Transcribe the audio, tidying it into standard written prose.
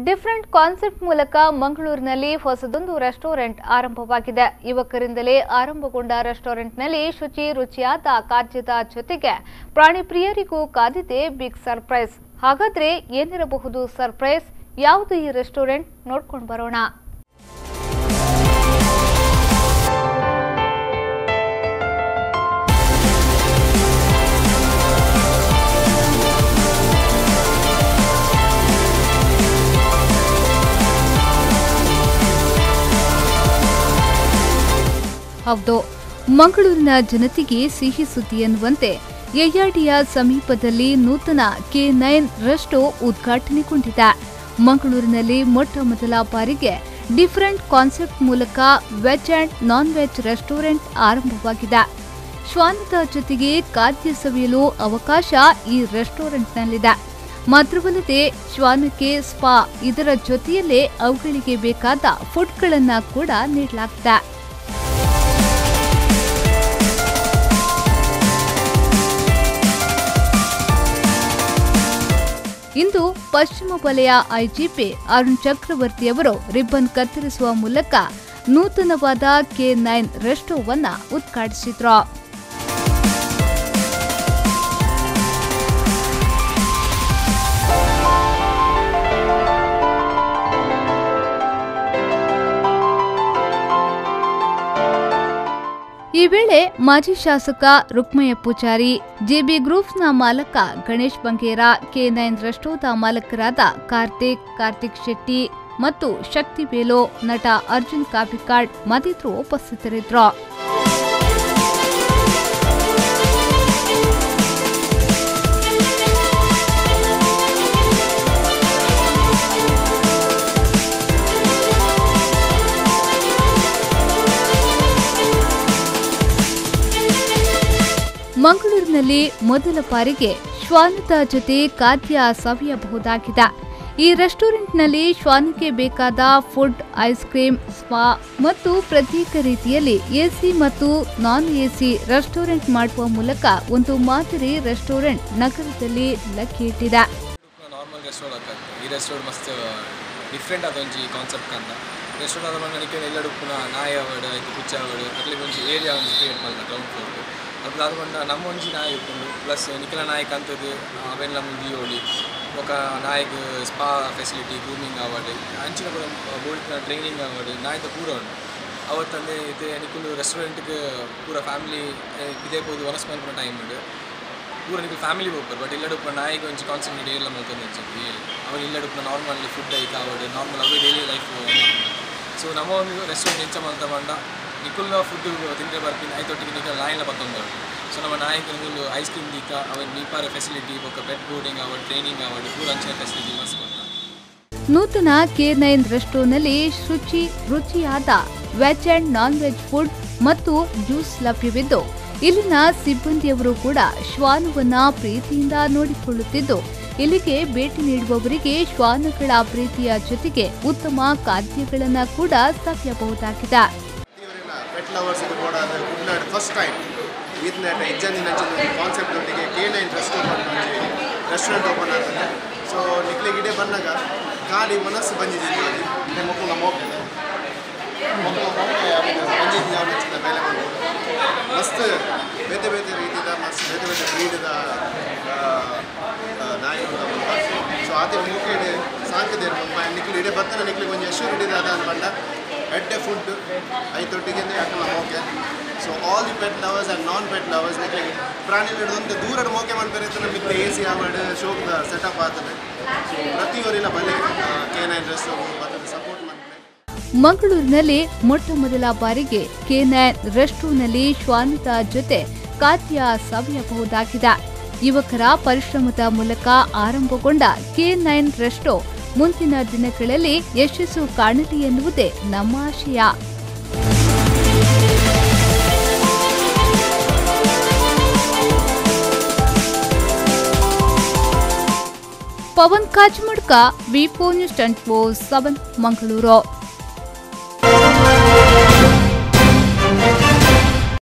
Different concept ಮೂಲಕ ಮಂಗಳೂರಿನಲ್ಲಿ ಹೊಸದೊಂದು ರೆಸ್ಟೋರೆಂಟ್ ಆರಂಭವಾಗಿದೆ. ಯುವಕರಿಂದಲೇ ಆರಂಭಗೊಂಡ ರೆಸ್ಟೋರೆಂಟ್ನಲ್ಲಿ ಶುಚಿ ರುಚಿಯಾದ ಖಾದ್ಯದ ಜೊತೆಗೆ ಪ್ರಾಣಿ ಪ್ರಿಯರಿಗೂ ಕಾದಿದೆ ಬಿಗ್ ಸರ್ಪ್ರೈಸ್. ಹಾಗಾದ್ರೆ ಏನಿರಬಹುದು ಸರ್ಪ್ರೈಸ್? ಯಾವುದು ಈ ರೆಸ್ಟೋರೆಂಟ್? ನೋಡ್ಕೊಂಡು ಬರೋಣ. ಹೌದು, ಮಂಗಳೂರಿನ ಜನತೆಗೆ ಸಿಹಿ ಸುದ್ದಿ ಎನ್ನುವಂತೆ ಎಯ್ಯಾಡಿಯ ಸಮೀಪದಲ್ಲಿ ನೂತನ K9 resto ಉದ್ಘಾಟನೆಗೊಂಡಿದೆ. ಮಂಗಳೂರಿನಲ್ಲಿ ಮೊಟ್ಟ ಮೊದಲ ಬಾರಿಗೆ ಡಿಫರೆಂಟ್ ಕಾನ್ಸೆಪ್ಟ್ ಮೂಲಕ veg and non veg restaurant ಆರಂಭವಾಗಿದೆ. ಶ್ವಾನದ ಜೊತೆಗೆ ಖಾದ್ಯ ಸವಿಯಲು ಅವಕಾಶ ಈ ರೆಸ್ಟೋರೆಂಟ್ನಲ್ಲಿದೆ. ಮಾತ್ರವಲ್ಲದೆ ಶ್ವಾನಕ್ಕೆ ಸ್ಪಾ, ಇದರ ಜೊತೆಯಲ್ಲೇ ಅವುಗಳಿಗೆ ಬೇಕಾದ ಫುಡ್ಗಳನ್ನು ಕೂಡ ನೀಡಲಾಗಿದೆ. ಇಂದು ಪಶ್ಚಿಮ ವಲಯ ಐಜಿಪಿ ಅರುಣ್ ಚಕ್ರವರ್ತಿಯವರು ರಿಬ್ಬನ್ ಕತ್ತರಿಸುವ ಮೂಲಕ ನೂತನವಾದ K9 ರೆಸ್ಟೋವನ್ನು ಉದ್ಘಾಟಿಸಿದರು. ಈ ವೇಳೆ ಮಾಜಿ ಶಾಸಕ ರುಕ್ಮಯ್ಯ ಪೂಜಾರಿ, ಜೆಬಿ ಗ್ರೂಪ್ಸ್ನ ಮಾಲಕ ಗಣೇಶ್ ಬಂಗೇರ, K9 ರೆಸ್ಟೋದ ಮಾಲಕರಾದ ಕಾರ್ತಿಕ್ ಶೆಟ್ಟಿ ಮತ್ತು ಶಕ್ತಿ ಬೇಲೋ, ನಟ ಅರ್ಜುನ್ ಕಾಪಿಕಾಡ್ ಮತ್ತಿತರರು ಉಪಸ್ಥಿತರಿದ್ದರು. ಮಂಗಳೂರಿನಲ್ಲಿ ಮೊದಲ ಬಾರಿಗೆ ಶ್ವಾನದ ಜೊತೆ ಖಾದ್ಯ ಸವಿಯಬಹುದಾಗಿದೆ. ಈ ರೆಸ್ಟೋರೆಂಟ್ನಲ್ಲಿ ಶ್ವಾನಕ್ಕೆ ಬೇಕಾದ ಫುಡ್, ಐಸ್ ಕ್ರೀಮ್, ಸ್ಪಾ ಮತ್ತು ಪ್ರತ್ಯೇಕ ರೀತಿಯಲ್ಲಿ ಎಸಿ ಮತ್ತು ನಾನ್ ಎಸಿ ರೆಸ್ಟೋರೆಂಟ್ ಮಾಡುವ ಮೂಲಕ ಒಂದು ಮಾದರಿ ರೆಸ್ಟೋರೆಂಟ್ ನಗರದಲ್ಲಿ ಲಕ್ಕಿಟ್ಟಿದೆ. ನಾರ್ಮಲ್ ರೆಸ್ಟೋರೆಂಟ್ ಈ ರೆಸ್ಟೋರೆಂಟ್ ಮಸ್ತ್ ಡಿಫ್ರೆಂಟ್ ಆದ ಒಂಜಿ ಕಾನ್ಸೆಪ್ಟ್ ಕಂದ ರೆಸ್ಟೋರೆಂಟ್ ಆದ ಮನೆ ಎಲ್ಲರೂ ಪುನಃ ನಾಯಿ ಅವಡು ಆಯ್ತು ಕುಚ್ಚ ಅವಡು ಅಟ್ಲಿ ಒಂಜಿ ಏರಿಯಾ ಒಂಜಿ ಕ್ರಿಯೇಟ್ ಮಲ್ದ ಗ್ರೌಂಡ್ ಫ್ಲೋರ್ ಅದು ಅದು ನಮ್ಮ ಒಂಜಿ ನಾಯಿ ಉಪ್ಪುಂಡು ಪ್ಲಸ್ ನಿಖಲ ನಾಯಕ್ ಅಂತದ್ದು ಅವೆಲ್ಲ ಮುಂದಿಯೋಳಿ ఒక ನಾಯಿಗ್ ಸ್ಪಾ ಫೆಸಿಲಿಟಿ ಗ್ರೂಮಿಂಗ್ ಆವಡ್ ಅಂಚಿನ ಪೂರ ಬೋಲ್ಟ್ನ ಟ್ರೈನಿಂಗ್ ಆವಡ್ ನಾಯಿದ ಪೂರ ಉಂಡು ಅವತ್ತಂದೆ ಇತ್ತೆ ನಿಕುಲು ರೆಸ್ಟೋರೆಂಟ್ಗೆ ಪೂರ ಫ್ಯಾಮಿಲಿ ಇದೇ ಪೋದು ವನಸ್ ಮಲ್ಪುನ ಟೈಮ್ ಉಂಡು ಪೂರ ನಿಕುಲು ಫ್ಯಾಮಿಲಿ ಹೋಗ್ತಾರೆ. ಬಟ್ ಇಲ್ಲಡುಪ್ಪು ನಾಯಿಗೆ ಒಂಜಿ ಕಾನ್ಸಂಟ್ರೇಟ್ ಏರ್ಲ ಮಲ್ತೊಂದು ಅವ್ರು ಇಲ್ಲಡುಪ್ಪು ನಾರ್ಮಲ್ ಫುಡ್ ಐತ ಆವಡ್ ನಾರ್ಮಲ್ ಅವೇ ಡೈಲಿ ಲೈಫ್. ಸೊ ನಮ್ಮ ಒಂದು ರೆಸ್ಟೋರೆಂಟ್ ಎಂಚ ಮಲ್ತ ಪಂಡ ನಿಕುಲ್ನ ಫುಡ್ ತಿಂದರೆ ಬರ್ತೀನಿ ಐತೊಟ್ಟಿಗೆ ನಿಕಲ್ ನಾಯಿಲ ಪತ್ತೊಂದು. ಸೊ ನಮ್ಮ ನಾಯಿಗೆ ಒಂದು ಐಸ್ ಕ್ರೀಮ್ ದೀಕ ಅವನ್ ಮೀಪಾರ ಫೆಸಿಲಿಟಿ ಬೊಕ್ಕ ಪೆಟ್ ಬೋರ್ಡಿಂಗ್ ಅವಡ್ ಟ್ರೈನಿಂಗ್ ಅವಡ್ ಪೂರ ಅಂಚಿನ ಫೆಸಿಲಿಟಿ ಮಸ್ತ್ ಕೊಡ್ತ. ನೂತನ K9 ರೆಸ್ಟೋನಲ್ಲಿ ಶುಚಿ ರುಚಿಯಾದ veg and non veg food ಮತ್ತು ಜ್ಯೂಸ್ ಲಭ್ಯವಿದ್ದು, ಇಲ್ಲಿನ ಸಿಬ್ಬಂದಿಯವರು ಕೂಡ ಶ್ವಾನವನ್ನ ಪ್ರೀತಿಯಿಂದ ನೋಡಿಕೊಳ್ಳುತ್ತಿದ್ದು, ಇಲ್ಲಿಗೆ ಭೇಟಿ ನೀಡುವವರಿಗೆ ಶ್ವಾನಗಳ ಪ್ರೀತಿಯ ಜೊತೆಗೆ ಉತ್ತಮ ಖಾದ್ಯಗಳನ್ನು ಕೂಡ ಸವಿಯಬಹುದಾಗಿದೆ. ಪೆಟ್ ಲವರ್ಸ್ಗೆ ಬೋಡಾದ ಕುಡ್ಲಾಡ್ ಫಸ್ಟ್ ಟೈಮ್ ಇದನ್ನ ಇಜ್ಜಂದಿನ ಕಾನ್ಸೆಪ್ಟ್ ಒಟ್ಟಿಗೆ K9 restaurant restaurant open ಆಗ್ತದೆ. ಸೊ ನಿಕ್ಲಿಗೆ ಇಡೇ ಬಂದಾಗ ಖಾಲಿ ಮನಸ್ಸು ಬಂದಿದ್ದೀನಿ ಮಕ್ಕಳ ಮೋಕೆ ಮಕ್ಕಳ ಮೋಕೆ ಬಂದಿದ್ದೀನಿ ಬೇಲೆ ಮಾಡ್ಬೋದು ಮಸ್ತ್ ಬೇತೆ ಬೇತೆ ರೀತಿದ ಮಸ್ತ್ ಬೇತೆ ಬೇತೆ ಬ್ರೀಡ್ದ ನಾಯಿ. ಸೊ ಆತ ಮೋಕೆ ಸಾಕಿದೆ ನಿಕ್ಲು ಇಡೇ ಬರ್ತಾನೆ ನಿಕ್ಲಿಗೆ ಒಂಜಿ ಅಶ್ಯೂರಿಟಿ ದಾದ ಬಂಡ ಎಡ್ಡೆ ಫುಡ್ ಐತೊಟ್ಟಿಗೆ ಅಕ್ಕನ ಮೋಕೆ. So all the pet lovers and non pet lovers ನಿಕ್ಲಿಗೆ ಪ್ರಾಣಿ ಹಿಡಿದೊಂದು ದೂರ ಮೋಕೆ ಮಾಡ್ತಾರೆ ಮಿತ್ತ ಎ ಸಿ ಆವಡ್ ಶೋಕ್ ಸೆಟಪ್ ಆಗ್ತದೆ. ಸೊ ಪ್ರತಿಯೊರಿಲ್ಲ ಬಲೆ K9 restaurant ಬರ್ತದೆ ಸಪೋರ್ಟ್ ಮಾಡ್ತಾರೆ. ಮಂಗಳೂರಿನಲ್ಲಿ ಮೊಟ್ಟ ಮೊದಲ ಬಾರಿಗೆ K9 ರೆಸ್ಟೋನಲ್ಲಿ ಶ್ವಾನದ ಜೊತೆ ಖಾದ್ಯ ಸವಿಯಬಹುದಾಗಿದೆ. ಯುವಕರ ಪರಿಶ್ರಮದ ಮೂಲಕ ಆರಂಭಗೊಂಡ K9 resto ಮುಂದಿನ ದಿನಗಳಲ್ಲಿ ಯಶಸ್ಸು ಕಾಣಲಿ ಎನ್ನುವುದೇ ನಮ್ಮ ಆಶಯ. Pavan Kajmadka, V4 News 24/7, Mangaluru.